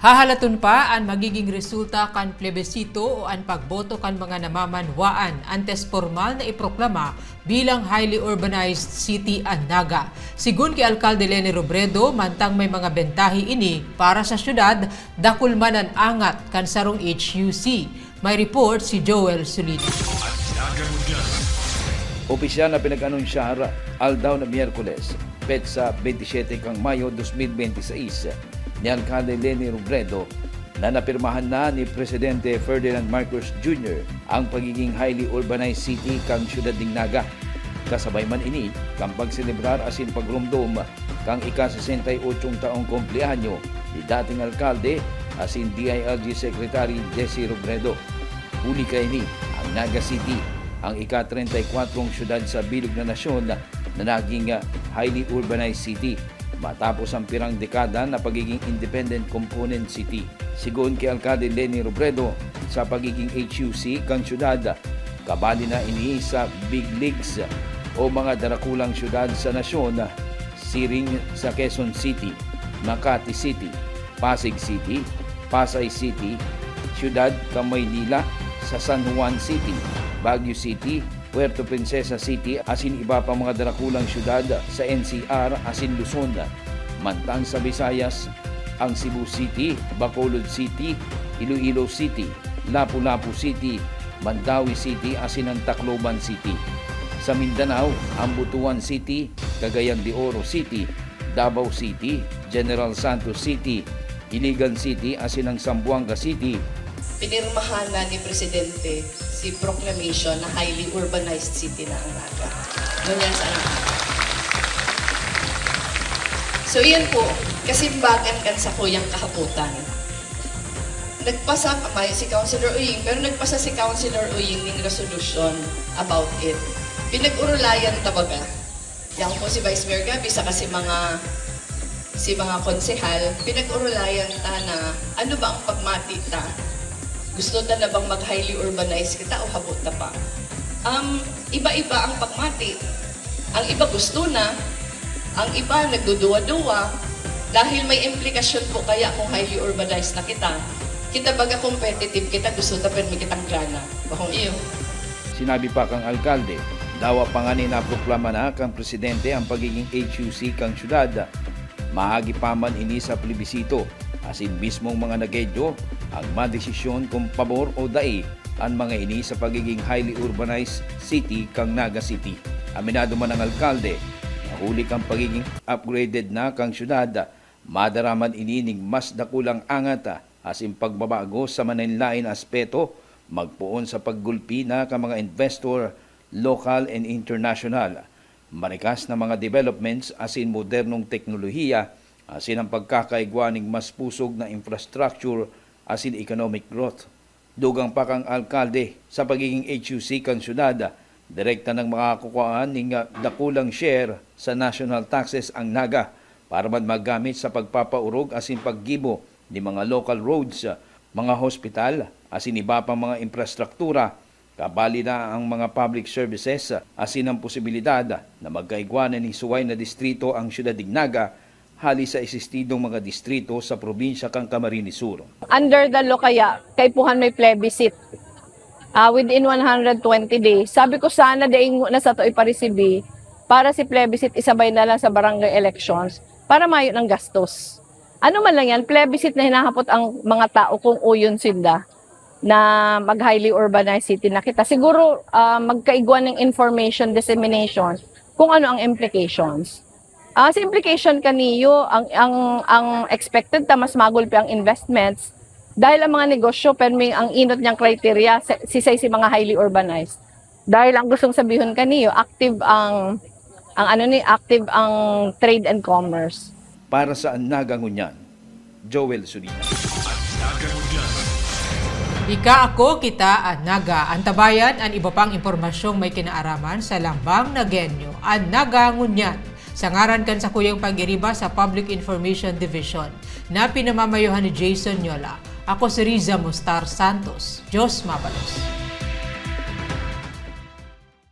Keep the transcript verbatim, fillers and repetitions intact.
Hahalaton pa an magiging resulta kan plebisito o an pagboto kan mga namamanwaan antes pormal na iproklama bilang highly urbanized city an Naga. Sigun ki Alkalde Leni Robredo, mantang may mga bentahe ini para sa syudad, dakul man an angat kan sarong H U C. May report si Joel Solina. Opisyal na pinag-anunsyar, aldaw na Miyerkules, petsa twenty-seven kan Mayo dos mil benti seis, ni Alkalde Leni Robredo na napirmahan na ni Presidente Ferdinand Marcos Junior ang pagiging highly urbanized city kan siyudad nin Naga. Kasabay man ini kan pagselebrar asin pagromdom kan ika-sesenta y ocho taong kumpleanyo ni dating alkalde asin D I L G Secretary Desi Robredo. Huli kaini, ang Naga City, ang ika-treinta y kuwatrong syudad sa bilog na nasyon na naging, ah, highly urbanized city matapos ang pirang dekada na pagiging independent component city. Sigon ki Alkalde Leni Robredo, sa pagiging H U C kan syudad, kabali na ini sa big leagues o mga darakulang syudad sa nasyon, siring sa Quezon City, Makati City, Pasig City, Pasay City, syudad kan Maynila, sa San Juan City, Baguio City, Puerto Princesa City asin iba pang mga darakulang syudad sa N C R asin Luzon. Mantang sa Visayas, ang Cebu City, Bacolod City, Iloilo City, Lapu-Lapu City, Mandaue City asin ang Tacloban City. Sa Mindanao, ang Butuan City, Cagayan de Oro City, Davao City, General Santos City, Iligan City asin ang Zamboanga City. Pinirmahan na ni Presidente si proclamation na highly urbanized city na ang Naga. Ngunyan sa ang So yun po, kasimbagan kan sakuyang kahapotan. Nagpasa, mayo si Councilor Uying, pero nagpasa si Councilor Uying ning resolution about it. Pinag-urulayan ta baga. Yan po si Vice Mayor Gabby, saka si mga, si mga konsehal, pinag-urulayan ta na ano ba ang pagmati ta? Gusto ta na bang mag-highly urbanized kita o habo ta pa? Um, iba-iba ang pagmati. Ang iba gusto na, ang iba nagduduwa-duwa, dahil may implikasyon po kaya kung highly urbanized na kita. Kita baga competitive kita, gusto ta permi kitang grana. Bakong iyo. Sinabi pa kan alkalde, dawa pa ngani naproklama na kan presidente ang pagiging H U C kan syudad. Maagi pa man ini sa plebisito, asin mismong mga Nagueño ang madesisyon kung pabor o dai an mga ini sa pagiging highly urbanized city kan Naga City. Aminado man ang alkalde na huli kan pagiging upgraded na kan syudad, madara man ini ning mas dakulang angat asin pagbabago sa manlaen-laen na aspeto, magpoon sa paggulpi na kan mga investor, lokal and international, marikas na mga developments asin modernong teknolohiya, asin ang pagkakaigwa ning mas pusog na infrastructure asin economic growth. Dugang pa kan alkalde, sa pagiging H U C kan syudad, direkta nang makakukua ning dakulang share sa national taxes ang Naga para man magamit sa pagpapaorog asin paggibo nin mga local roads, mga hospital, asin iba pang mga infrastruktura, kabali na ang mga public services, asin ang posibilidad na magkaigwa na nin suway na distrito ang syudad nin Naga hali sa existidong mga distrito sa probinsya kan Camarines Sur. Under the law kaya, kaipuhan may plebiscite. Ah, within one hundred twenty days. Sabi ko, sana dai ngona sato iparesibi para si plebiscite isabay na lang sa barangay elections para mayo ng gastos. Ano man lang yan, plebiscite na hinahapot ang mga tao kung uyon sinda na mag-highly urbanized city na kita. Siguro, ah, magkaigwa ng information dissemination kung ano ang implications. Ah, sa implication kaniyo, ang, ang, ang expected ta mas magulpi ang investments dahil ang mga negosyo, permi ang inot niyang criteria, sa- sisay si mga highly urbanized. Dahil ang gustong sabihon kaniyo, active ang, ang ano ni, active ang trade and commerce. Para sa Naga Ngunyan, Joel Sulina. Ika, ako, kita, an Naga. Antabayan an iba pang impormasyong may kinaaraman sa Lambang Nagueño, an Naga Ngunyan. Sa ngaran kan sakuyang pag-iriba sa Public Information Division, na pinamamayohan ni Jason Yola, ako si Riza Mustar Santos. Diyos mabalos.